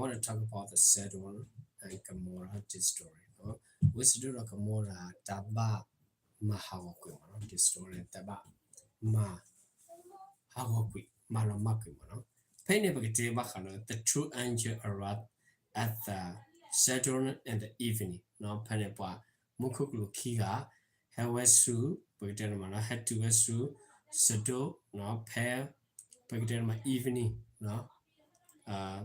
want to talk about the Sodom and Gomorrah this story. ဝ့ၢ်စဒိၣ်ဒီးကမိရၤ တၢ်ဘၣ်မၤဟးဂီၤကွံာ်မးနီၤ, this story တၢ်ဘၣ်မၤဟးဂီၤကွံာ် မၤလီၤမၢ်ကွံာ်မးနီၤ. ဖဲန့ၣ်ပကတဲဘၣ်ဃးလၢ the two angels arrived at the Sodom in the evening. ဖဲန့ၣ်ပှၤ မူခိၣ်ကလူးခံဂၤ ဟဲဝဲဆူ ပကတဲမးနီၤ ဟဲတုၤဝဲဆူ စဒိၣ် ဖဲ ပကတဲမး evening နီၤ,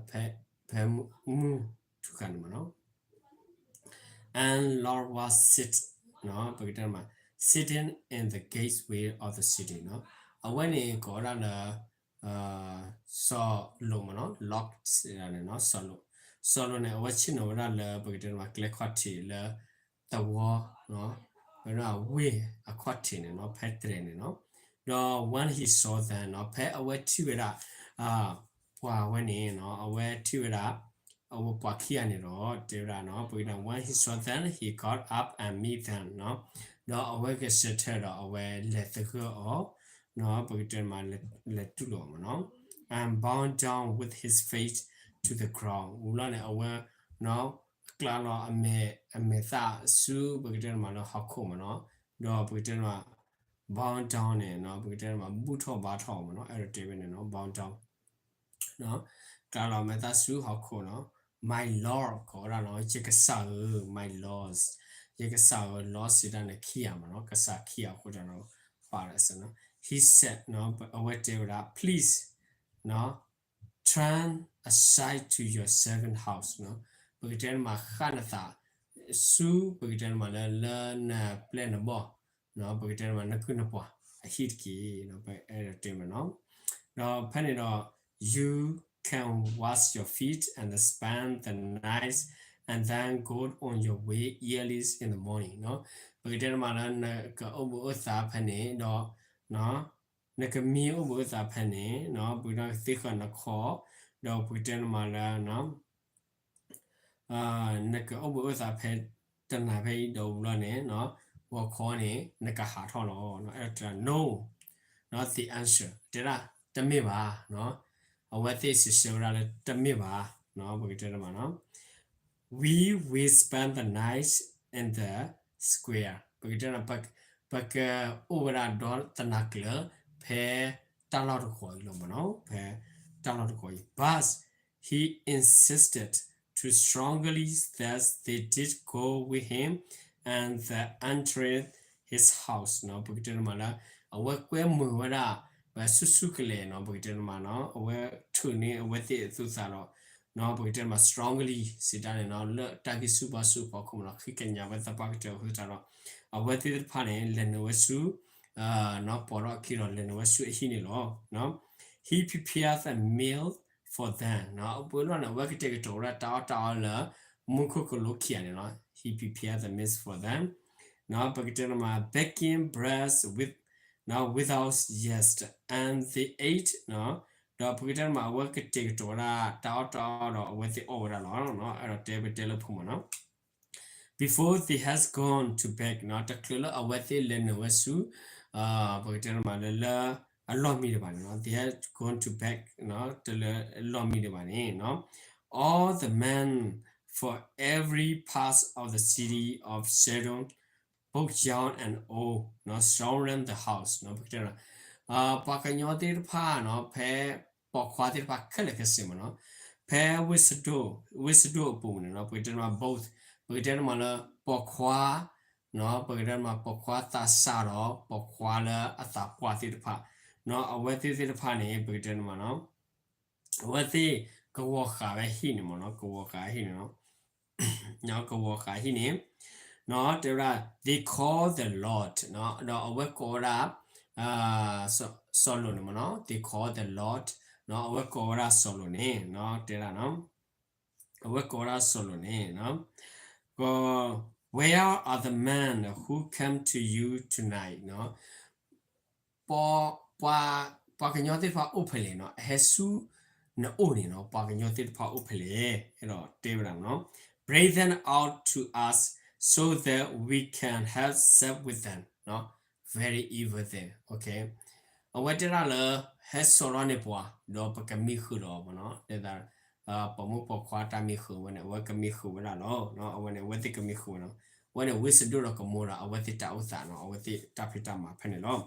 ဖဲ ဖဲမုၢ်ထူၣ်ဃာ်န့ၣ်မးနီၤ. And Lot was sit, ပကတဲမး sitting in the gateway of the city နီၤ. အဝဲန့ၣ်ကိးဝဲဒၣ်လၢ စီၤလိာ်မးနီၤ, Lot န့ၣ် စီၤလိာ်, စီၤလိာ်န့ၣ် အဝဲဆ့ၣ်နီၤဝဲဒၣ်လၢ ပကတဲမး ကျဲခီၣ်ထံးလၢ သဝီ ဝ့ၢ်အခီၣ်ထံးန့ၣ်နီၤ, ဖဲတြဲၤန့ၣ်နီၤ. ဒီး when he saw them နီၤ, ဖဲအဝဲထံၣ်ဝဲဒၣ် ပှၤဝဲန့ၣ်နီၤ, အဝဲထံၣ်ဝဲဒၣ် အဝဲပှၤခံဂၤန့ၣ်ဒီး တဲဝဲဒၣ်နီၤ, ပကတဲ when he saw them, he got up and meet them နီၤ, ဒီးအဝဲဂဲၤဆၢထၢၣ်ဒီးအဝဲလဲၤသဂၢၢ်အီၤ ပကတဲမး လဲၤတူၢ်လိာ်အီၤမးနီၤ. And bowed down with his face to the ground ဝံၤလီၤန့ၣ် အဝဲ အကျါလီၤ အမဲာ်သၣ်ဆူ ပကတဲမးလၢဟီၣ်ခိၣ်မးနီၤ, ဒီးပကတဲမး bow down န့ၣ် ပကတဲမး ဘူၣ်ထီၣ်ဘါထီၣ်မးနီၤ, အဲၣ်ဒိးတဲဝဲန့ၣ်နီၤ bow down ကျါလီၤမဲာ်သၣ်ဆူဟီၣ်ခိၣ်နီၤ, my lord ကိးဝဲဒၣ်နီၤ, ယကစၢ်ဧၢ, my lords ယကစၢ်ဧၢ, lords စံးတၢ်န့ၣ်ခံဂၤမးနီၤ, ကစၢ်ခံဂၤအဃိတၢ်နီၤ ပာ်လီၤစ့ၢ်နီၤ, he said နီၤ, အဝဲတဲဝဲဒၣ် please နီၤ turn aside to your servant house နီၤ, ပကတဲမးဃၣ်နသး ဆူ ပကတဲမးလၢ လၢနပျဲၢ်နဘီၣ် ပကတဲမးနကုၢ်နပှၤအဟံၣ်တက့ၢ်, ပအဲၣ်ဒိးတဲမးနီၤ. ဒီးဖဲန့ၣ်ဒီး you can wash your feet and spend the night and then go on your way early in the morning နီၤ, ပကတဲမးလၢနကအိၣ်ဘှံးအိၣ်သါဖဲန့ၣ်ဒီး နကမံအိၣ်ဘှံးအိၣ်သါဖဲန့ၣ် ပကတဲသ့ဃာ်နခီၣ်, ဒီးပကတဲမးလၢ နကအိၣ်ဘှံးအိၣ်သါဖဲ တနၤဖဲအံၤဒီးဝံၤလီၤန့ၣ် ဂီၤခီန့ၣ် နကဟးထီၣ်လီၤ. အဲၣ်ဒိးတဲ no, not the answer တဲဒၣ် တမ့ၢ်ဘၣ်, အဝဲသ့ၣ်စံးဆၢဝဲဒၣ်လၢတမ့ၢ်ဘၣ်, ပကတဲမးနီၤ we will spend the night in the square ပကတဲ ပကအိၣ်ဝဲဒၣ်ဒီတနၤကျၢၤ ဖဲတၢ်လီၢ်တခီအံၤလီၤမးနီၤ, ဖဲတၢ်လီၢ်တခီအံၤ but he insisted too strongly that they did go with him and they entered his house နီၤ, ပကတဲမးလၢ အဝဲကွဲမုာ်ဝဲဒၣ် ပဆူၣ်ဆူၣ်ကလဲာ်နီၤ, ပကတဲမးနီၤ အဝဲထုးန့ၢ်အဝဲသ့ၣ်အသူၣ်သးဒီး ပကတဲမး strongly စံးတၢ်န့ၣ်နီၤ လၢတၢ်ဂံၢ်ဆူၣ်ဘါဆူၣ်အဖီခိၣ်မးနီၤ ဃ့ကညးဝဲသပှၢ်ကတၢၢ်အဃိသတးဒီး အဝဲသ့ၣ်တဖၣ်န့ၣ် လဲၤနုာ်ဝဲဆူ နီၤ ပိာ်ထီၣ်အခံဒီးလဲၤနုာ်ဝဲဆူအဟံၣ်န့ၣ်လီၤ. He prepared a meal for them နီၤ, အပူၤလီၢ်န့ၣ် အဝဲကတဲာ်ကတီၤဝဲဒၣ်တၢ်အီၣ်တၢ်အီလၢ မူခိၣ်ကလူးခံဂၤန့ၣ်လီၤ. He prepared the meals for them နီၤ, ပကတဲမး baking bread with နီၤ without yeast and they ate နီၤ, ဒီးပကတဲမး အဝဲကတဲာ်ကတီၤဝဲဒၣ်တၢ်အီၣ်တၢ်အီဒီးအဝဲသ့ၣ်အီၣ်ဝဲဒၣ်လီၤ. အဲၣ်ဒိးတဲပတဲလၢဖုမးနီၤ before they had gone to bed နီၤ, တချုးလၢအဝဲသ့ၣ်လဲၤနုာ်ဝဲဆူ ပကတဲမးလၢ လၢအလီၢ်မံဒံးဘၣ်န့ၣ်နီၤ, they had gone to bed နီၤ, တလၢအလီၢ်မံဒံးဘၣ်န့ၣ်နီၤ, all the men for every part of the city of Sodom, both young and old နီၤ, surrounded the house နီၤ, ပကတဲ ပှၤကညီသ့ၣ်တဖၣ်နီၤ, ဖဲပိာ်ခွါသ့ၣ်တဖၣ်ခဲလၢာ်ခဲဆ့မးနီၤ, ဖဲ ဝ့ၢ်စဒိၣ်အပူၤန့ၣ်နီၤ, ပကတဲမး both ပကတဲမးလၢပိာ်ခွါ နီၤ, ပကတဲမးပိာ်ခွါသးစၢ်ဒီး ပိာ်ခွါလၢအသးပှၢ်သ့ၣ်တဖၣ် နီၤ, အဝဲသ့ၣ်သ့ၣ်တဖၣ်န့ၣ် ပကတဲမးနီၤ, အဝဲသ့ၣ်ကဝီၤဃာ်ဝဲဟံၣ်န့ၣ်မးနီၤ, ကဝီၤဃာ်ဟံၣ်န့ၣ်နီၤ, ကဝီၤဃာ်ဟံၣ်န့ၣ် နီၤ, တဲဝဲဒၣ် they call the Lord နီၤ, ဒီးအဝဲကိးဝဲဒၣ် စီၤလိာ်န့ၣ်မးနီၤ, they call the Lord နီၤ, အဝဲကိးဝဲဒၣ်စီၤလိာ်န့ၣ်နီၤ, တဲဒၣ်နီၤ အဝဲကိးဝဲဒၣ်စီၤလိာ်န့ၣ် Where are the men who came to you tonight နီၤ, ပှၤ ပှၤကညီသ့ၣ်တဖၣ်အိၣ်ဖဲလဲၣ်နီၤ, အဟဲဆူနအိၣ်န့ၣ်နီၤ, ပှၤကညီသ့ၣ်တဖၣ်အိၣ်ဖဲလဲၣ်, အဲၣ်ဒိးတဲဝဲဒၣ်နီၤ, bring them out to us so that we can have sex with them နီၤ, very evil thing, okay, အဝဲတဲဒၣ်လၢ ဟဲစိာ်ထီၣ်န့ၢ်ပှၤ ဒီးပကမံဃုာ်ဒီးအီၤမးနီၤ, တဲဒၣ် ပိာ်မုၣ်ပိာ်ခွါတၢ်မံဃုာ်ဝဲန့ၣ် အဝဲကမံဃုာ်ဝဲဒၣ်လီၤ. အဝဲန့ၣ် အဝဲသ့ၣ်ကမံဃုာ်ဝဲနီၤ. အဝဲန့ၣ် ဝ့ၢ်စဒိၣ်ဒီးကမိၤရၤ အဝဲသ့ၣ်တၢ်အိၣ်သးနီၤ, အဝဲသ့ၣ်တၢ်ဖံးတၢ်မၤဖဲန့ၣ်လီၤ.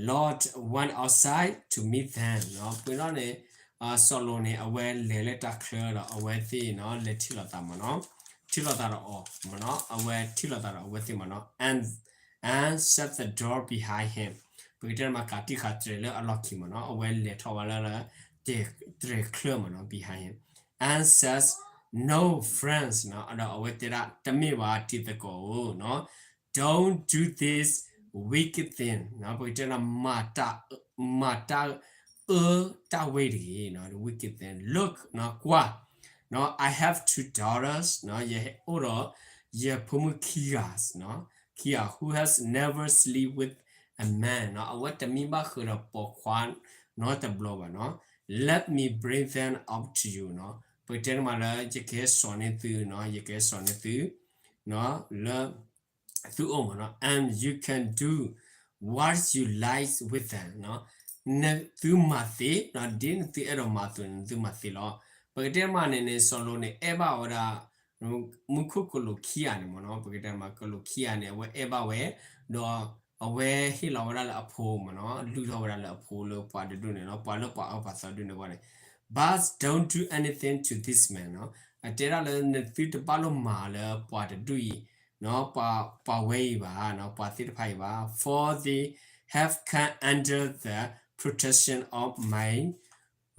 Lot went outside to meet them နီၤ. ပှဲၤထီၣ်န့ၣ် စီၤလိာ်န့ၣ် အဝဲလဲၤလၢတၢ်ချၢဒီး အဝဲသ့ၣ်နီၤ လဲၤထံၣ်လိာ်သးမ့ၢ်နီၤ, ထံၣ်လိာ်သးဒီးအီၤမ့ၢ်နီၤ, အဝဲထံၣ်လိာ်သးဒီးအဝဲသ့ၣ်မ့ၢ်နီၤ, and and shut the door behind him. ပကတဲမး ကးတံာ်ဃာ်တြဲၤလၢအလီၢ်ခံမ့ၢ်နီၤ, အဝဲလဲၤထီၣ်ဝဲလၢ တြဲၤချၢမ့ၢ်နီၤ, behind him, and says, no, friends နီၤ, ဒီးအဝဲတဲဒၣ် တမ့ၢ်ဘၣ်တံၤသကိးဧၢနီၤ, don't do this wicked thing နီၤ, ပကတဲဒၣ် မၤတၢ်အၢတၢ်ဝဲတဂ့ၤနီၤ, wicked thing, look နီၤ, ကွၢ်နီၤ, I have two daughters နီၤ, ယအိၣ်ဒီး ယဖိမုၣ်ခံဂၤနီၤ, ခံဂၤ who has never sleep with a man နီၤ, အဝဲတမံဘၣ်ဃုာ်ဒီးပိာ်ခွါနီတဘျီဘၣ်နီၤ, let me bring them up to you နီၤ, ပကတဲန့ၣ်မးလၢ ယကဟဲစိာ်န့ၢ်သုနီၤ, ယကဟဲစိာ်န့ၢ်သု လၢ သုအိၣ်မ့ၢ်နီၤ, and you can do what you like with them နီၤ, နသုမၤသ့နီၤ, ဒ်နသုအဲၣ်ဒိးမၤအသိးန့ၣ် နသုမၤသ့လီၤ. ပကတဲမးန့ၣ်န့ၣ် စီၤလိာ်န့ၣ် အဲၣ်ဘၣ်ဝဲဒၣ် မူခိၣ်ကလူးခံဂၤန့ၣ်မ့ၢ်နီၤ, ပကတဲမး ကလူးခံဂၤန့ၣ် အဝဲအဲၣ်ဘၣ်ဝဲ, ဒီးအဝဲဟ့ၣ်လီၤဝဲဒၣ်လၢအဖိမ့ၢ်နီၤ, လုၢ်ထီၣ်ဝဲဒၣ်လၢအဖိလၢပှၤတဒူၣ်န့ၣ်လီၤ, ပှၤလၢပှၤအၢပှၤသီဒူၣ်န့ၣ်ဝဲန့ၣ်, but don't do anything to this man နီၤ, အတဲဒၣ်လၢနသုတဘၣ်လိၣ်မၤလၢပှၤတဒူၣ်အံၤ ပှၤဝဲအံၤဘၣ်, ပှၤသ့ၣ်တဖၣ်အံၤဘၣ်, for they have come under the protection of my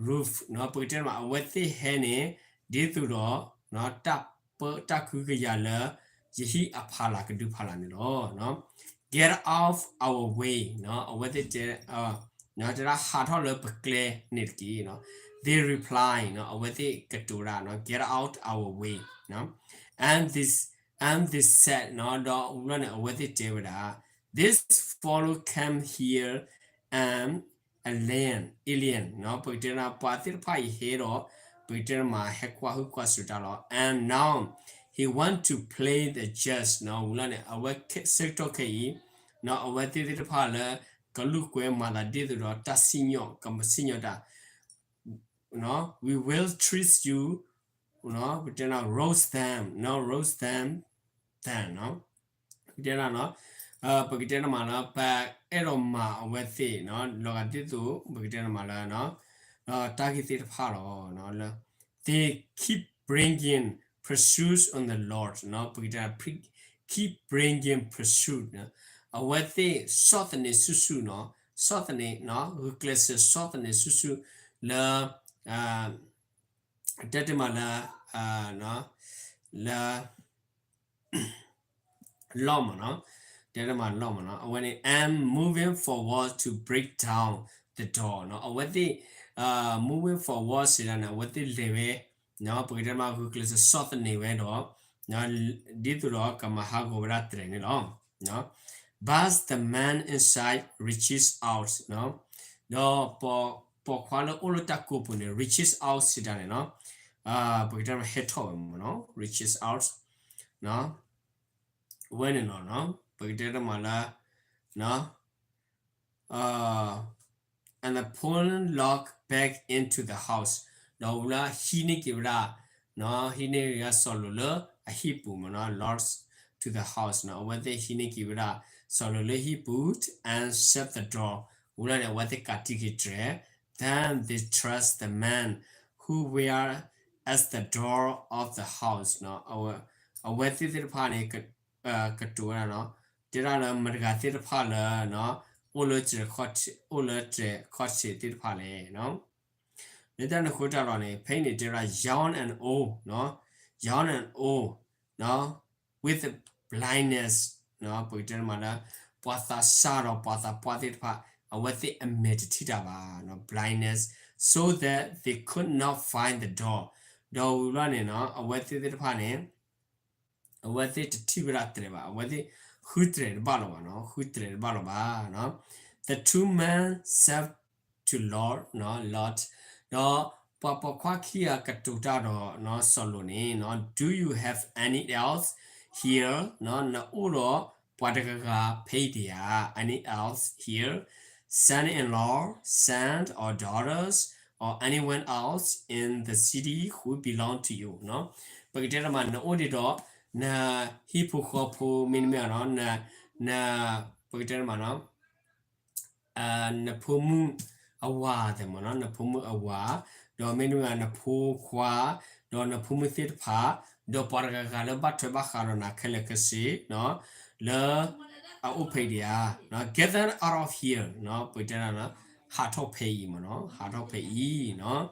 roof နီၤ, ပကတဲမး အဝဲသ့ၣ်ဟဲန့ၣ် ဒ်သိးဒီး တၢ်ပၢတၢ်ခုကယၤလၢ ယဟံၣ်အဖီလာ်ကဒုဖီလာ်န့ၣ်လီၤ. Get out our way နီၤ, အဝဲသ့ၣ်တဲ တဲဒၣ်ဟးထီၣ်လၢပကျဲန့ၣ်တက့ၢ်နီၤ, they reply နီၤ, အဝဲသ့ၣ်ကတိၤဒၣ်နီၤ, get out our way နီၤ, and this and they said နီၤ, ဒီးဝံၤဘျီန့ၣ် အဝဲသ့ၣ်တဲဝဲဒၣ် this fellow came here an alien, alien နီၤ, ပကတဲဒၣ်ပှၤသ့ၣ်တဖၣ်အံၤဟဲဒီး ပကတဲဒၣ်မး ဟဲကွၢ်ဟုၣ်ကွၢ်စူၤတၢ်လီၤ, and now he want to play the judge နီၤ, ဝံၤလီၤန့ၣ် အဝဲဆၢကတီၢ်ခဲအံၤ နီၤ, အဝဲသ့ၣ်သ့ၣ်တဖၣ်လၢ ကလူၢ်ကွဲမၤသးဒ်သိးဒီးတၢ်စံၣ်ညီၣ် ကစံၣ်ညီၣ်တၢ် we will treat you နီၤ, ပကတဲဒၣ် roast them နီၤ, roast them, them နီၤ, ပကတဲဒၣ်နီၤ, ပကတဲဒၣ်မးနီၤ, ပအဲၣ်ဒိးမၤအဝဲသ့ၣ်နီၤ, လီၤဂာ်ဒ်သိး ပကတဲဒၣ်မးလၢ တၢ်ဂ့ၢ်သ့ၣ်တဖၣ်လီၤ, လၢ they keep bringing pursuits on the Lord နီၤ, ပကတဲ keep bringing pursuit နီၤ, အဝဲသ့ၣ်ဆီၣ်သနံးဆူၣ်ဆူၣ်နီၤ, ဆီၣ်သနံးနီၤ, ဂုာ်ကျဲးစၢးဆီၣ်သနံးဆူၣ်ဆူၣ်လၢ တဲတမးလၢ လၢ လီၢ်မးနီၤ, တဲတမးလီၢ်မးနီၤ, အဝဲန့ၣ် and moving forward to break down the door နီၤ, အဝဲသ့ၣ် moving forward စံးဒၣ်န့ၣ် အဝဲသ့ၣ်လဲၤဝဲ ပကတဲတမး ဂုာ်ကျဲးစၢးဆီၣ်သနံးဝဲဒီး ဒ်သိးဒီးကမၤဟးဂီၤဝဲဒၣ်တြဲၤန့ၣ်လီၤ. But the man inside reaches out နီၤ, ဒီးပိာ်ခွါလၢအိၣ်လၢတၢ်ကိးပူၤန့ၣ် reaches out စံးဒၣ်န့ၣ်နီၤ, ပကတဲတမးဟဲထီၣ်ဝဲမးနီၤ, reaches out နီၤ, ဝဲန့ၣ်လီၤနီၤ, ပကတဲတမးလၢ and the pulling Lot back into the house ဒီးဝံၤလၢဟံးန့ၢ်က့ၤဝဲဒၣ် ဟံးန့ၢ်က့ၤဝဲဒၣ်စီၤလိာ်လၢအဟံၣ်ပူၤမးနီၤ, Lot to the house နီၤ, အဝဲသ့ၣ်ဟံးန့ၢ်က့ၤဝဲဒၣ်စီၤလိာ်လၢဟံၣ်ပူၤ and shut the door ဝံၤလီၤန့ၣ် အဝဲသ့ၣ်ကးတံာ်က့ၤတြဲၤ then they thrust the man who were at the door of the house နီၤ, အဝဲသ့ၣ်သ့ၣ်တဖၣ်န့ၣ် ကတိၤဝဲဒၣ်နီၤ, တဲဒၣ်လၢမတၤတဂၤသ့ၣ်တဖၣ်လၢ အိၣ်လၢ အိၣ်လၢတြဲၤခီၣ်ထံးသ့ၣ်တဖၣ်လဲၣ်နီၤ, လၢတၢ်န့ၣ်အဃိတၢ်ဒီးန့ၣ် ဖဲအံၤန့ၣ်တဲဝဲဒၣ် young and old နီၤ, young and old နီၤ, with blindness နီၤ, ပကတဲမးလၢ ပှၤသးစၢ်ဒီးပှၤသးပှၢ်သ့ၣ်တဖၣ် အဝဲသ့ၣ်အမဲာ်တထံၣ်တၢ်ဘၣ်နီၤ, blindness, so that they could not find the door ဒီးဝံၤဘျီန့ၣ်နီၤ အဝဲသ့ၣ်သ့ၣ်တဖၣ်န့ၣ် အဝဲသ့ၣ်တထံၣ်ဝဲဒၣ်တြဲၤဘၣ်, အဝဲသ့ၣ်ဃုတြဲၤတဘၣ်လီၤဘၣ်နီၤ, ဃုတြဲၤတဘၣ်လီၤဘၣ်နီၤ. The two men said to Lot နီၤ, Lot ဒီးပှၤပိာ်ခွါခံဂၤကတိၤတၢ်ဒီးနီၤ စီၤလိာ်န့ၣ်နီၤ, Do you have any else here နီၤ, နအိၣ်ဒီးပှၤတဂၤဂၤဖဲအံၤဒံးဧါ, any else here, son-in-law, son or daughters, or anyone else in the city who belong to you နီၤ. ပကတဲတမး နအိၣ်ဒံးဒီး နဟံၣ်ဖိဃီဖိ မ့တမ့ၢ်နီၤ န န ပကတဲတမးနီၤ နဖိမုၣ်အဝၤသ့ၣ်မးနီၤ နဖိမုၣ်အဝၤ, ဒီးမ့တမ့ၢ် နဖိခွါ, ဒီးနဖိမုၣ်သ့ၣ်တဖၣ်, ဒီးပှၤတဂၤဂၤလၢဘၣ်ထွဲဘၣ်ဃးဒီးနၤခဲလၢာ်ခဲဆ့နီၤ လၢအအိၣ်ဖဲအံၤဒံးဧါ, get them out of here နီၤ ပကတဲနီၤ ဟးထီၣ်ဖဲအံၤမးနီၤ ဟးထီၣ်ဖဲအံၤနီၤ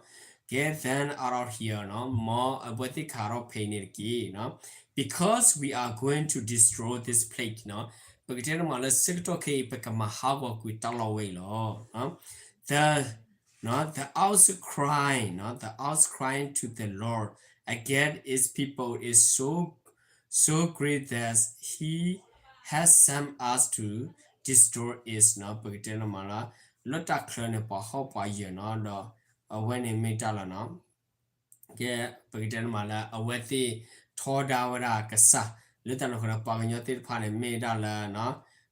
get them out of here နီၤ မ်အဝဲသ့ၣ်ကဟးထီၣ်ဖဲအံၤန့ၣ်တက့ၢ်နီၤ because we are going to destroy this place နီၤ ပကတဲတမးလၢ ဆၢကတီၢ်ခဲအံၤ ပကမၤဟးဂီၤကွံာ်တၢ်လီၢ်ဝဲအံၤလီၤ. The, နီၤ the outcry နီၤ the outcry to the Lord against his people is so, so great that he has sent us to destroy it နီၤ ပကတဲတမးလၢ လၢတၢ်ချၢန့ၣ် ပှၤဟီၣ်ပှၤယၢၤနီၤ ဒီးအဝဲန့ၣ်မ့ၢ်တၢ်လီၤနီၤ ကဲ ပကတဲတမးလၢ အဝဲသ့ၣ်ထီဒါဝဲဒၣ်ကစၢ် လၢတၢ်န့ၣ်အဃိဒီး ပှၤကညီသ့ၣ်တဖၣ်န့ၣ် မ့ၢ်ဒၣ်လၢ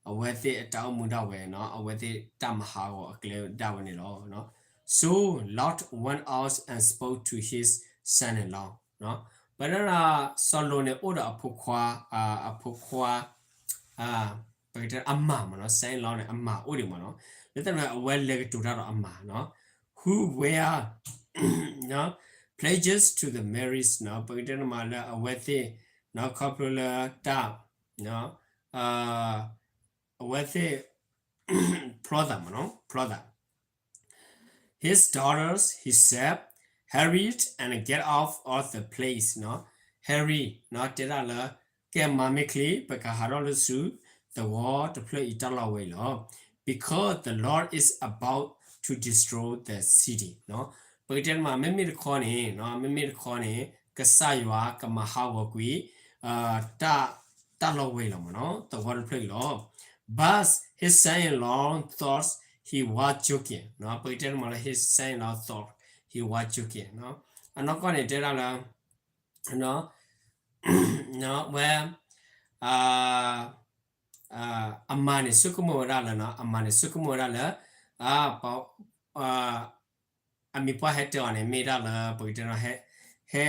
အဝဲသ့ၣ်အတၢ်အိၣ်မူဒၣ်ဝဲနီၤ အဝဲသ့ၣ်တၢ်မၤဟးဂီၤအကျဲဒၣ်ဝဲန့ၣ်လီၤ. So Lot went out and spoke to his son-in-law နီၤ ပဝဲဒၣ် စီၤလိာ်န့ၣ် အိၣ်ဒီးအဖိခွါ, အဖိခွါ ပကတဲအမၢ်မးနီၤ son-in-law န့ၣ် အမၢ်အိၣ်ဒံးမးနီၤ လၢတၢ်န့ၣ်အဝဲလဲၤကတိၤတၢ်ဒီးအမၢ်နီၤ who were, နီၤ pledges to the marriage နီၤ ပကတဲတမးလၢအဝဲသ့ၣ်နီၤ ခီဖျိလၢတၢ် အဝဲသ့ၣ် ဖျီသးမးနီၤ ဖျီသး his daughters, he said, hurry and get out of the place နီၤ hurry နီၤ တဲဒၣ်လၢ ကဲမၤမ့ၢ်ချ့ ပကဟးထီၣ်လၢဆူ သဝီတဖျၢၣ်အံၤတၢ်လီၢ်ဝဲအံၤလီၤ because the Lord is about to destroy the city နီၤ ပကတဲတမး မ့မ့ၢ်တခီန့ၣ်နီၤ မ့မ့ၢ်တခီန့ၣ် ကစၢ်ယွၤကမၤဟးဂီၤကွံာ် တၢ် တၢ်လီၢ်ဝဲအံၤလီၤမးနီၤ သဝီတဖျၢၣ်အံၤလီၤ but his son-in-law thought he was joking နီၤ ပကတဲတမးလၢ his son-in-law thought he was joking နီၤ အနီၢ်ကီၢ်န့ၣ်တဲဒၣ်လၢ ဝဲ အမၢ်န့ၣ်ဆိကမိၣ်ဝဲဒၣ်လၢ အမၢ်န့ၣ်ဆိကမိၣ်ဝဲဒၣ်လၢ အမံၤပှၢ်ဟဲတဲအီၤန့ၣ် မ့ၢ်ဒၣ်လၢ ပကတဲ ဟဲ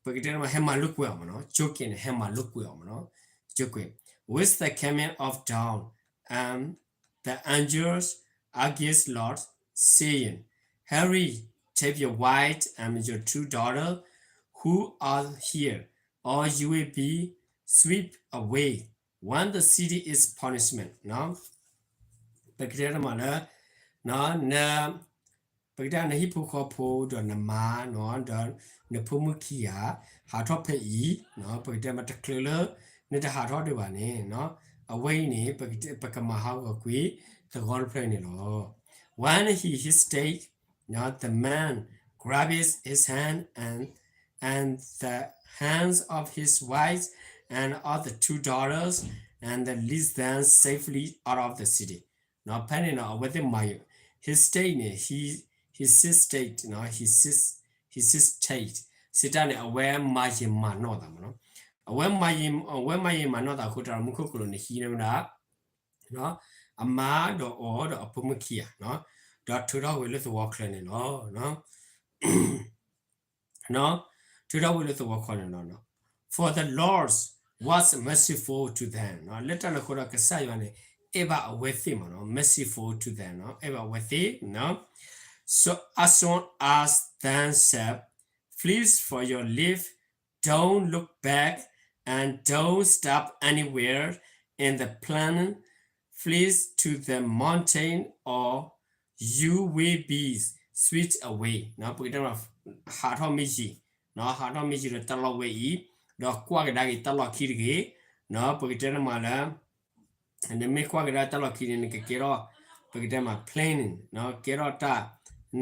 ပကတဲမး ဟဲမၤလိာ်ကွဲအီၤမးနီၤ joking န့ၣ် ဟဲမၤလိာ်ကွဲအီၤမးနီၤ joking with the coming of dawn, and the angels urged Lot, saying, hurry, take your wife and your two daughters who are here, or you will be swept away. When the city is punishment နီၤ ပကတဲတမးလၢ န ပကတဲနဟံၣ်ဖိဃီဖိဒီးနမါနီၤ ဒီးနဖိမုၣ်ခံဂၤ ဟးထီၣ်ဖဲအံၤနီၤ ပကတဲမးတချုးလၢ နတဟးထီၣ်ဒံးဘၣ်န့ၣ်နီၤ အဝဲအံၤန့ၣ် ပကမၤဟးဂီၤကွံာ် သဝီတဖျၢၣ်န့ၣ်လီၤ. When he, he stayed, the man grabbed his hand and, and the hands of his wife and of the two daughters and led them safely out of the city. နီၤ ဖဲန့ၣ်နီၤ အဝဲသ့ၣ်မၤယံၤ his state န့ၣ် he, his state နီၤ his, his state စံးတၢ်န့ၣ် အဝဲမၤယံၤမၤနီၢ်သးမးနီၤ အဝဲမၤယံၤ အဝဲမၤယံၤမၤနီၢ်သးအဃိ တၢ်မူခိၣ်ကလူးန့ၣ် ဟံးန့ၢ်ဝဲဒၣ် အမါဒီးအီၤဒီးအဖိမုၣ်ခံဂၤနီၤ ဒီးထုးထီၣ်ဝဲလၢသဝီချၢန့ၣ်လီၤ. ထုးထီၣ်ဝဲလၢသဝီချၢန့ၣ်လီၤ. For the Lord was merciful to them နီၤ လၢတၢ်န့ၣ်အဃိဒီး ကစၢ်ယွၤန့ၣ် အဲၣ်ဘၣ်အဝဲသ့ၣ်မးနီၤ merciful to them နီၤ အဲၣ်ဘၣ်အဝဲသ့ၣ်နီၤ So as soon as they said, flee for your life, don't look back and don't stop anywhere in the plain, flee to the mountain or you will be swept away နီၤ ပကတဲမး ဟးထီၣ်မ့ၢ်ယံၤနီၤ ဟးထီၣ်မ့ၢ်ယံၤဒီးတၢ်လီၢ်ဝဲအံၤ ဒီးကွၢ်ကဒါက့ၤတၢ်လီၢ်ခံတဂ့ၤနီၤ ပကတဲမးလၢ နမ့ၢ်ကွၢ်ကဒါတၢ်လီၢ်ခံန့ၣ် နကကဲထီၣ် ပကတဲမး plain နီၤ ကဲထီၣ်တၢ်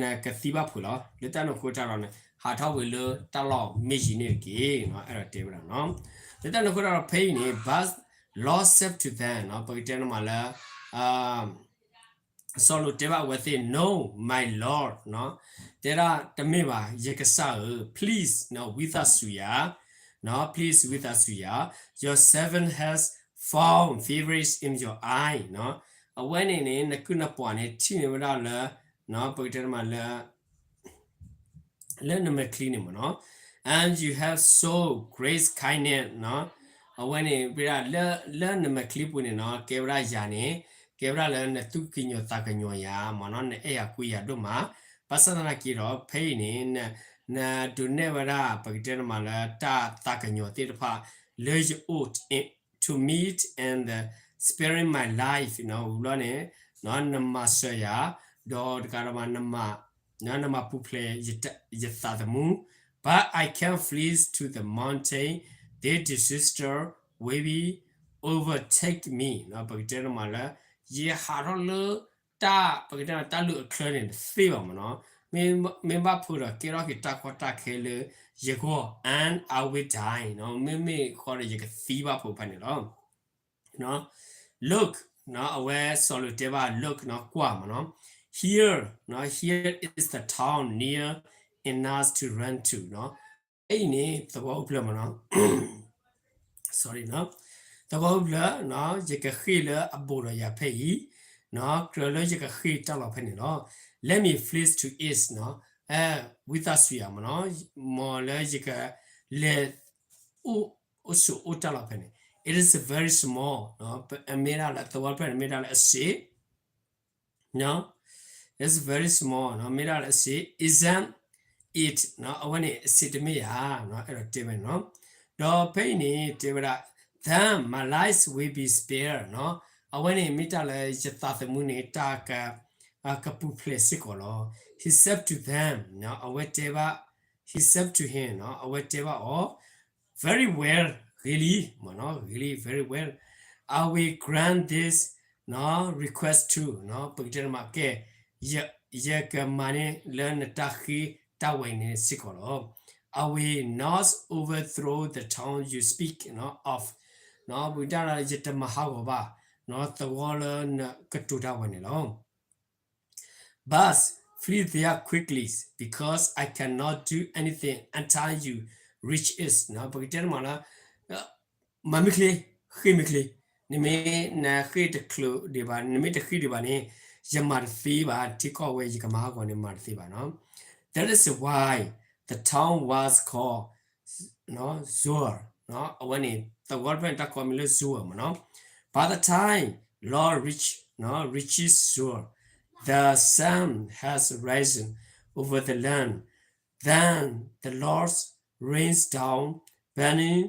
နကသံဘၣ်ဖုးလီၤ. လၢတၢ်န့ၣ်အဃိတၢ်ဒီးန့ၣ် ဟးထီၣ်ဝဲလၢတၢ်လီၢ်မ့ၢ်ယံၤန့ၣ်တက့ၢ်နီၤ အဲၣ်ဒိးတဲဝဲဒၣ်နီၤ လၢတၢ်န့ၣ်အဃိတၢ်ဒီးဖဲအံၤန့ၣ် but Lot said to them နီၤ ပကတဲမးလၢ စီၤလိာ်တဲဘၣ်အဝဲသ့ၣ် No, my lord နီၤ တဲဒၣ်တမ့ၢ်ဘၣ် ယကစၢ်ဧၢ please နီၤ ဝံသးစူၤယၤ နီၤ please ဝံသးစူၤယၤ your servant has found favor in your eye နီၤ အဝဲန့ၣ်န့ၣ် နကုၢ်နပှၤန့ၣ် ထံၣ်န့ၢ်ဝဲဒၣ်လၢ နီၤ ပကတဲမးလၢ လၢနမဲာ်ချံန့ၣ်မ့ၢ်နီၤ, and you have so great kindness နီၤ, အဝဲန့ၣ် လၢနမဲာ်ချံပူၤန့ၣ်နီၤ ကဲဝဲဒၣ်ယၤန့ၣ် ကဲဝဲဒၣ်လၢနသူၣ်ကညီၤသးကညီၤယၤမ့ၢ်နီၤ, နအဲၣ်ယၤကွံယၤဒိၣ်မး, ဘၣ်ဆၣ်သနာ်က့ဒီး ဖဲအံၤန့ၣ် နဒုးနဲၣ်ဝဲဒၣ် ပကတဲတမးလၢတၢ်သးကညီၤသ့ၣ်တဖၣ် လၢယအိၣ် to me and sparing my life နီၤ, ဝံၤဘျီန့ၣ် နမၤစၢၤယၤ ဒီးတကးဒံးဘၣ် နမၤပူၤဖျဲး ယသးသမူ, but I can't flee to the mountain, the disaster will be overtake me နီၤ, ပကတဲတမးလၢ ယဟးထီၣ်လၢ တၢ် ပကတဲတၢ်လုၢ်အချၢန့ၣ် တသ့ဘၣ်မ့ၢ်နီၤ, မ့ၢ်ဘၣ်ဖုးဒီးကဲထီၣ်က့ၤတၢ်ကီတၢ်ခဲလၢယဂီၢ် and I will die နီၤ, မ့မ့ၢ်ဃီဒီးယကသံဘၣ်ဖုးဖဲန့ၣ်လီၤ. Look နီၤ, အဝဲစီၤလိာ်တဲဘၣ် look နီၤ, ကွၢ်မ့ၢ်နီၤ, here နီၤ, here is the town near enough to run to နီၤ, ဖဲအံၤန့ၣ် သဝီအိၣ်ဖျၢၣ်မ့ၢ်နီၤ, sorry နီၤ, သဝီအိၣ်ဖျၢၣ်နီၤ, ယကဃ့ၢ်လၢအဘူးဒီးယၤဖဲအံၤ, နီၤ, ကြၢးလၢယကဃ့ၢ်တၢ်လီၢ်ဖဲန့ၣ်လီၤ. Let me flee to it နီၤ, ဝံသးစူၤယၤမ့ၢ်နီၤ, မ်လၢယကလဲၤ အိၣ် အိၣ်ဆိးအိၣ်တၢ်လီၢ်ဖဲန့ၣ်, it is very small နီၤ, မ့ၢ်ဒၣ်လၢသဝီဖျၢၣ်န့ၣ် မ့ၢ်ဒၣ်လၢအစ့ နီၤ, it's very small နီၤ, မ့ၢ်ဒၣ်လၢအစ့ isn't it နီၤ, အဝဲန့ၣ်အစ့တမ့ၢ်ဧါ, အဲၣ်ဒိးတဲဝဲန့ၣ်နီၤ, ဒီးဖဲအံၤန့ၣ် တဲဝဲဒၣ် then my life will be spared နီၤ, အဝဲန့ၣ်မ့ၢ်တၢ်လၢယသးသမူန့ၣ် တၢ်က ကပူၤဖျဲးစ့ၢ်ကီးလီၤ. He said to them နီၤ, အဝဲတဲဘၣ် he said to him နီၤ, အဝဲတဲဘၣ်အီၤ very well ဂ့ၤလံ မ့ၢ်နီၤ, ဂ့ၤလံ very well, I will grant this နီၤ request too နီၤ, ပကတဲတမး ကဲ ယကမၤန့ၢ်လၢနတၢ်ဃ့ တၢ်ဝဲအံၤန့ၣ်စ့ၢ်ကီးလီၤ. I will not overthrow the town you speak of နီၤ, ပကတဲတမး ယတမၤဟးဂီၤဘၣ် နီၤ သဝီလၢနကတိၤတၢ်ဝဲန့ၣ်လီၤ. But flee there quickly, because I cannot do anything until you reach it နီၤ, ပကတဲတမးလၢ မၤမ့ၢ်ချ့, ဃ့ၢ်မ့ၢ်ချ့, နမ့ၢ်နဃ့ၢ်တချုးဒံးဘၣ်, နမ့ၢ်တဃ့ၢ်ဒံးဘၣ်န့ၣ် ယမၤတသ့ဘၣ်, ထံကီၢ်ဝဲယကမၤဟးဂီၤန့ၣ် မၤတသ့ဘၣ်နီၤ. That is why the town was called Zoar နီၤ, အဝဲန့ၣ် သဝီတဖျၢၣ်န့ၣ် တၢ်ကိးမံၤလၢ Zoar မ့ၢ်နီၤ. By the time Lot reach, နီၤ reaches Zoar, the sun has risen over the land. Then the Lord rains down burning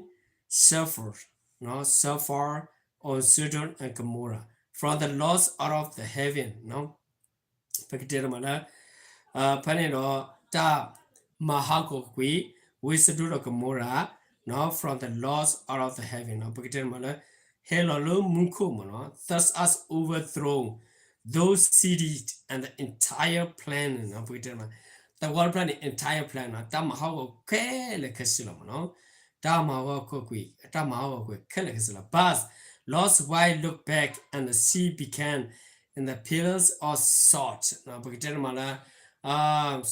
sulfur, နီၤ sulfur on Sodom and Gomorrah from the Lord out of the heaven နီၤ. ပကတဲတမးလၢ ဖဲန့ၣ်ဒီး တၢ်မၤဟးဂီၤကွံာ် ဝ့ၢ်စဒိၣ်ဒီးကမိရၤ နီၤ from the Lord out of the heaven နီၤ, ပကတဲတမးလၢ ဟဲလီၤလၢမူခိၣ်မ့ၢ်နီၤ, thus has overthrown those cities and the entire plain နီၤ, ပကတဲတမး သဝီတဖျၢၣ်န့ၣ် entire plain နီၤ, တၢ်မၤဟးဂီၤခဲလၢာ်ခဲဆ့လီၤမ့ၢ်နီၤ, တၢ်မၤဟးဂီၤကွံာ် တၢ်မၤဟးဂီၤကွံာ်ခဲလၢာ်ခဲဆ့လီၤ. But Lot's wife looked back and the sea became in the pillars of salt နီၤ, ပကတဲတမးလၢ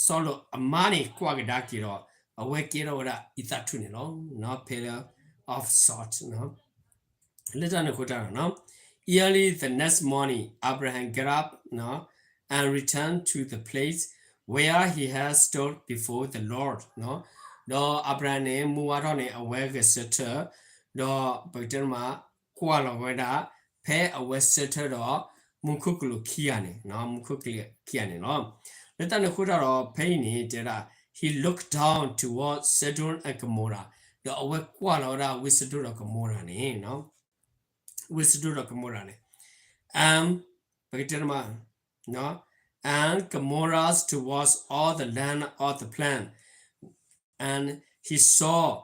စီၤလိာ်အမါန့ၣ် ကွၢ်ကဒါက့ၤဒီး အဝဲကဲထီၣ်ဝဲဒၣ်အံသၣ်ထူၣ်န့ၣ်လီၤ, pillar of salt နီၤ. လၢတၢ်န့ၣ်အဃိတၢ်ဒီး Early the next morning, Abraham got up နီၤ and returned to the place where he had stood before the Lord နီၤ. ဒီးအၤဘြၤဟၣ်န့ၣ် မုၢ်ဝါထီၣ်န့ၣ် အဝဲဂဲၤဆၢထၢၣ် ဒီးပကတဲတမး ကွၢ်လီၤဝဲဒၣ် ဖဲအဝဲဆၢထၢၣ်ဒီး မူခိၣ်ကလူးခံဂၤန့ၣ် မူခိၣ်ကလူးခံဂၤန့ၣ်လီၤ. လၢတၢ်န့ၣ်အဃိတၢ်ဒီး ဖဲအံၤန့ၣ် တဲဝဲဒၣ် he looked down toward Sodom and Gomorrah ဒီးအဝဲကွၢ်လီၤဝဲဒၣ် ဝ့ၢ်စဒိၣ်ဒီးကမိရၤန့ၣ် ဝ့ၢ်စဒိၣ်ဒီးကမိရၤန့ၣ် and ပကတဲတမး and Gomorrah towards all the land of the plain, and he saw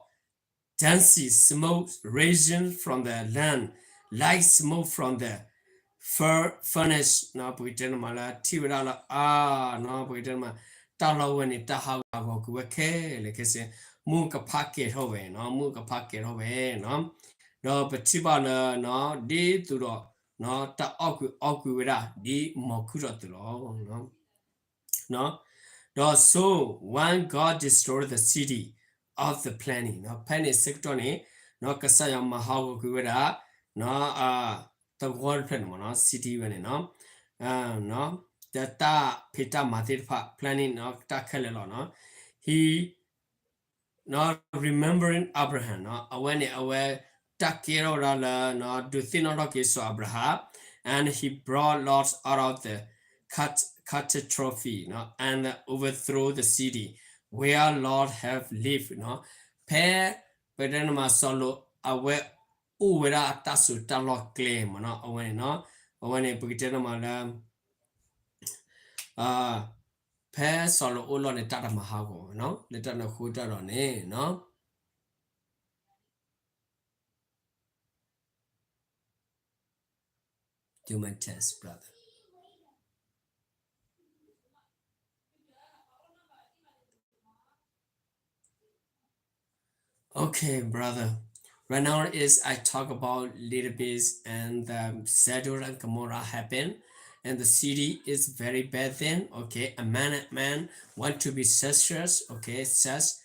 dense smoke rising from the land like smoke from the furnace နီၤ, ပကတဲတမးလၢ ထံၣ်ဝဲဒၣ်လၢ အါ နီၤ, ပကတဲတမး တၢ်လီၢ်ဝဲန့ၣ် တၢ်ဟးဂီၤကွံာ်ဝဲခဲလၢာ်ခဲဆ့, မုၢ်ကဖးကဲၤထီၣ်ဝဲနီၤ, မုၢ်ကဖးကဲၤထီၣ်ဝဲနီၤ, ဒီးပထံၣ်ဘၣ်လၢ ဒ်သိးဒီး တၢ်အီၣ်ကွံာ်အီကွံာ်ဝဲဒၣ် ဒ်မီၤခုၣ်ထီၣ်အသိးလီၤ. ဒီး so when God destroyed the city of the plain နီၤ, ဖဲန့ၣ်ဆၢကတီၢ်န့ၣ် ကစၢ်ယွၤမၤဟးဂီၤကွံာ်ဝဲဒၣ် သဝီတဖျၢၣ်န့ၣ်မ့ၢ်နီၤ, city ဝဲန့ၣ်နီၤ, ဒီးတၢ်ဖံးတၢ်မၤသ့ၣ်တဖၣ် plain နီၤ, တၢ်ခဲလၢာ်လီၤနီၤ. he နီၤ remembering Abraham နီၤ အဝဲန့ၣ် အဝဲတၢ်ကဲထီၣ်ဝဲဒၣ်လၢ နီၤ ဒုးသ့ၣ်နီၣ်ထီၣ်က့ၤစီၤအၤဘြၤဟၣ် and he brought Lot out of the cat- catastrophe နီၤ and overthrew the city where Lot have lived နီၤ ဖဲ ပတဲန့ၣ်မး စီၤလိာ် အဝဲအိၣ်ဝဲဒၣ်အတၢ်စိၤတၢ်လီၢ်ကျဲမးနီၤ အဝဲန့ၣ်နီၤ အဝဲန့ၣ် ပကတဲန့ၣ်မးလၢ ဖဲစီၤလိာ်အိၣ်လီၢ်န့ၣ် တၢ်တမၤဟးဂီၤနီၤ လၢတၢ်န့ၣ်အဃိတၢ်ဒီးန့ၣ်နီၤ Do my test, brother. Okay, brother. Right now is I talk about little bit and the Sodom and Gomorrah happen, and the city is very bad thing. Okay, a man and man want to be sisters. Okay, says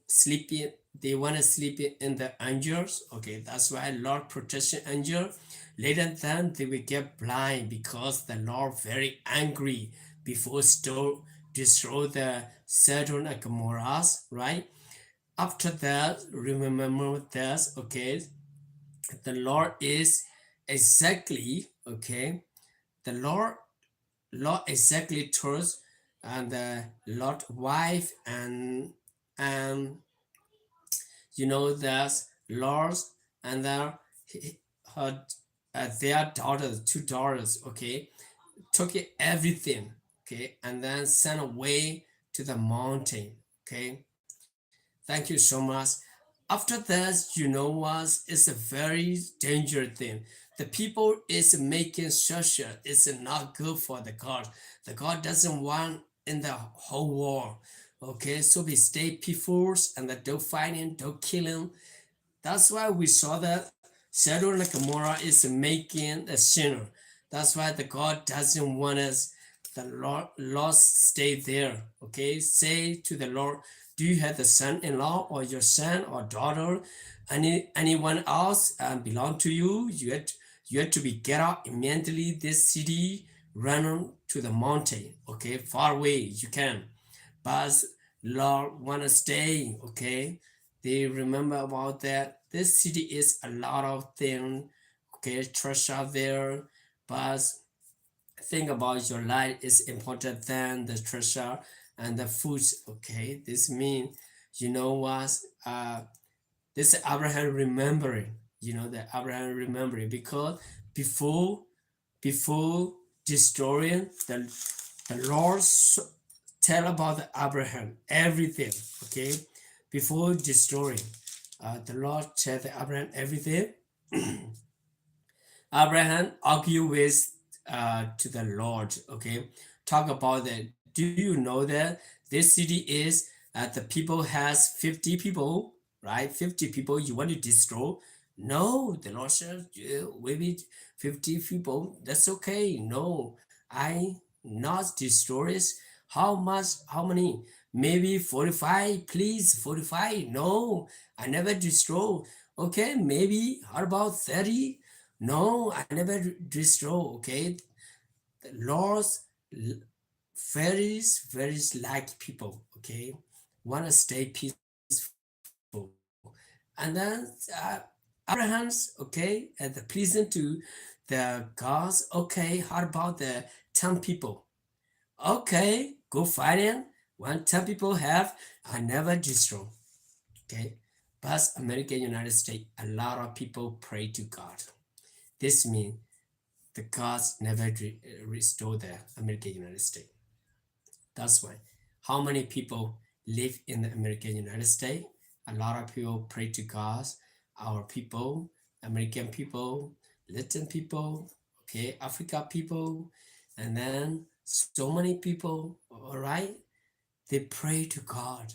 sleeping. They want to sleep in the angels. Okay, that's why Lord protection angel. Later than they will get blind because the Lord very angry before store destroy the Sodom and Gomorrah, right? After that, remember this, okay? The Lord is exactly, okay? The Lord, Lord exactly told and the Lord wife and, and you know that Lord and their, her, uh, their daughters, two daughters, okay, took it everything, okay, and then sent away to the mountain, okay. Thank you so much. After that, you know what? It's a very dangerous thing. The people is making such a, it's not good for the God. The God doesn't want in the whole world. Okay, so we stay peaceful and don't fighting, don't killing. That's why we saw that Sodom and Gomorrah is making a sinner. That's why the God doesn't want us, the Lord, Lord stay there. Okay, say to the Lord, do you have the son-in-law or your son or daughter, any anyone else um, belong to you? You have, you have to be get out immediately. This city, run to the mountain. Okay, far away you can. But Lord wanna stay. Okay, they remember about that. This city is a lot of things. Okay, treasure there, but think about your life is important than the treasure and the food. Okay, this mean, you know what? Uh, this Abraham remembering, you know, the Abraham remembering because before before destroying the the Lord tell about the Abraham everything. Okay, before destroying, uh, the Lord tell the Abraham everything. Abraham argue with uh, to the Lord. Okay, talk about that. Do you know that this city is uh, the people has fifty people, right? Fifty people you want to destroy? No, the Lord said, yeah, maybe fifty people. That's okay. No, I not destroy it. How much? How many? Maybe forty-five. Please, forty-five. No, I never destroy. Okay, maybe how about thirty? No, I never destroy. Okay, the Lord's very, very like people. Okay, wanna stay peaceful. And then uh, Abraham's okay and the pleasing to the gods. Okay, how about the ten people? Okay, go find them. When ten people have, I never destroy. Okay, but America, United States, a lot of people pray to God. This means the gods never re- restore the America, United States. That's why how many people live in the America, United States? A lot of people pray to God, our people, American people, Latin people, okay, Africa people, and then so many people, all right? They pray to God.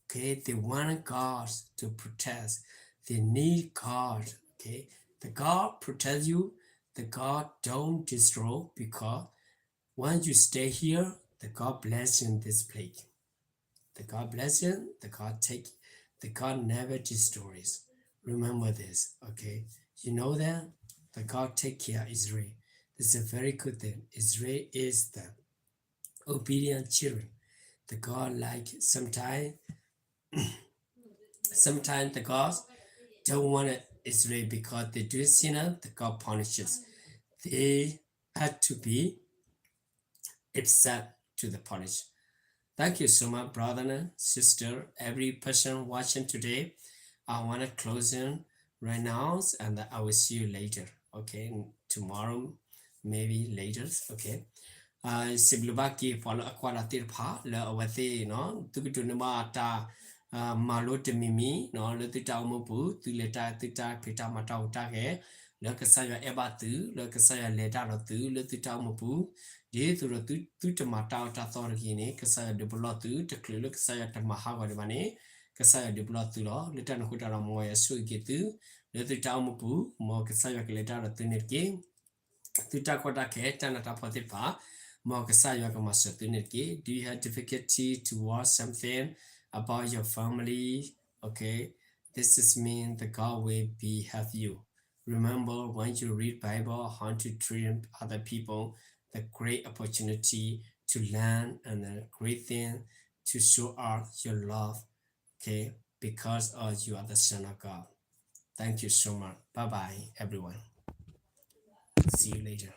Okay, they want God to protect. They need God. Okay, the God protect you. The God don't destroy because when you stay here, the God bless in this place. The God bless you. The God take. The God never destroys. Remember this. Okay, you know that the God take care of Israel. This is a very good thing. Israel is the obedient children. the God like sometimes, sometimes the God don't want Israel because they do sin, the God punishes. They had to be upset to the punish. Thank you so much, brother and sister, every person watching today. I want to close in right now, and I will see you later. Okay, tomorrow, maybe later. Okay. စံးဘျုးဘၣ်က့ၤပှၤလၢအကွၢ်တၢ်သ့ၣ်တဖၣ် လၢအဝဲသ့ၣ် သုကဒိးန့ၢ်ဘၣ်တၢ် မၤလိတမံၤမံၤ လၢသုတၢ်အိၣ်မူပူၤ သုလဲၤတၢ် သုတၢ်ဖံးတၢ်မၤတၢ်ဟူးတၢ်ဂဲၤ လၢကစၢ်ယွၤအဲၣ်ဘၣ်သု လၢကစၢ်ယွၤလဲၤတၢ်ဒီးသု လၢသုတၢ်အိၣ်မူပူၤ ဒ်သိးဒီးသုတမၤတၢ်အီၣ်တၢ်သီတဂ့ၤန့ၣ် ကစၢ်ယွၤဒုးပလီၢ်သု တချုးလၢကစၢ်ယွၤတမၤဟးဂီၤဒံးဘၣ်န့ၣ် ကစၢ်ယွၤဒုးပလီၢ်သုလီၤ. လၢတၢ်န့ၣ်အဃိတၢ်ဒီး မ်ယွၤဆိၣ်ဂ့ၤက့ၤသု လၢသုတၢ်အိၣ်မူပူၤ မ်ကစၢ်ယွၤကလဲၤတၢ်ဒီးသုန့ၣ်တက့ၢ်. သုတၢ်ကီတၢ်ခဲ တၢ်နးတၢ်ဖှီၣ်သ့ၣ်တဖၣ် မ်ကစၢ်ယွၤကမၤစၢၤသုန့ၣ်တက့ၢ်. Do you have difficulty to watch something about your family? Okay, this is mean the God will be help you. Remember, when you read Bible, how to treat other people, the great opportunity to learn and the great thing to show out your love. Okay, because of you are the son of God. Thank you so much. Bye bye, everyone. See you later.